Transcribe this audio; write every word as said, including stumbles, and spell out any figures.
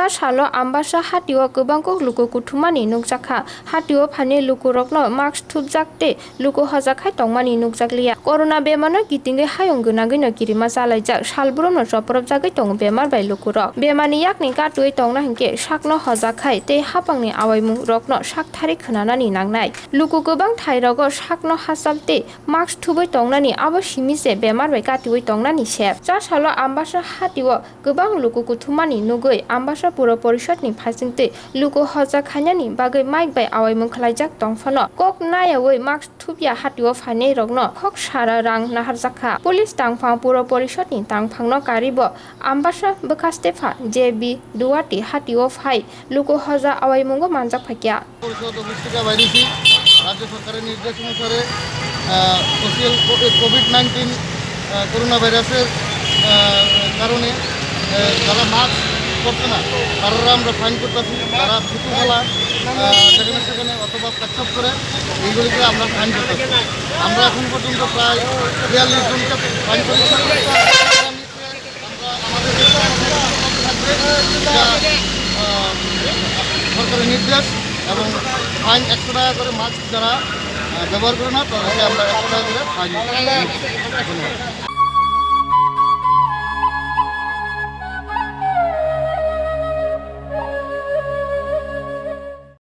A salo Ambasa hatio kwbang kok luku kuthumani nukjakha. Hatio phainai lukurokno mask thupjak tei luku hojakhai tongmani nukjakliya. Corona bemarno kitingwi hayung gwnangwino kirima chalaijak, salbrumno chopropjagwi tongo bemar bai lukurok. Bemarni yakni katuwi tongna hinkhe sakno hojakhai tei hapangni awaimung rokno sakthari khwnanani nangnai. Luku kwbang thairogo sakno hachal tei mask thubwi tongnani abo simi se bemar bai katiwi tongnani se. Cha salo Ambasa hatio kwbang luku kuthumani nugwi Ambasa Puro Porishodni phaisingtwi luku hojak khainani bagwi mike bai awaimung khlaijak tongphano kok nayawi mask thupya hatio phainairokno khok sara rang naharjakha. Police tangphang Puro Porishodni tangphangno karibo Ambasa bwkha Stepha J B Duwati hatio phai luku hoja awaimungo manjak phaikya. পরিষদ অফিস থেকে বাইরেছি। রাজ্য সরকারের নির্দেশ অনুসারে, আহ, সোশ্যাল কো-, Covid nineteen, আহ, করোনা ভাইরাসের, আহ, কারণে, আহ, যারা মাস্ক পরছে না, তারা আমরা ফাইন করতেছি। যারা থুতু ফেলা, আহ, যেখানে সেখানে অথবা প্রস্রাব করে, এইগুলিকে আমরা ফাইন করতেছি। আমরা এখন পর্যন্ত প্রায় বিয়াল্লিশ জনকে ফাইন করেছি। আমরা আমাদের যে থাকবে, এটা, আহ, সরকারের নির্দেশ এবং ফাইন একশো টাকা করে মাস্ক যারা, আহ, ব্যবহার করে না, তাদেরকে আমরা একশো টাকা করে ফাইন। ধন্যবাদ।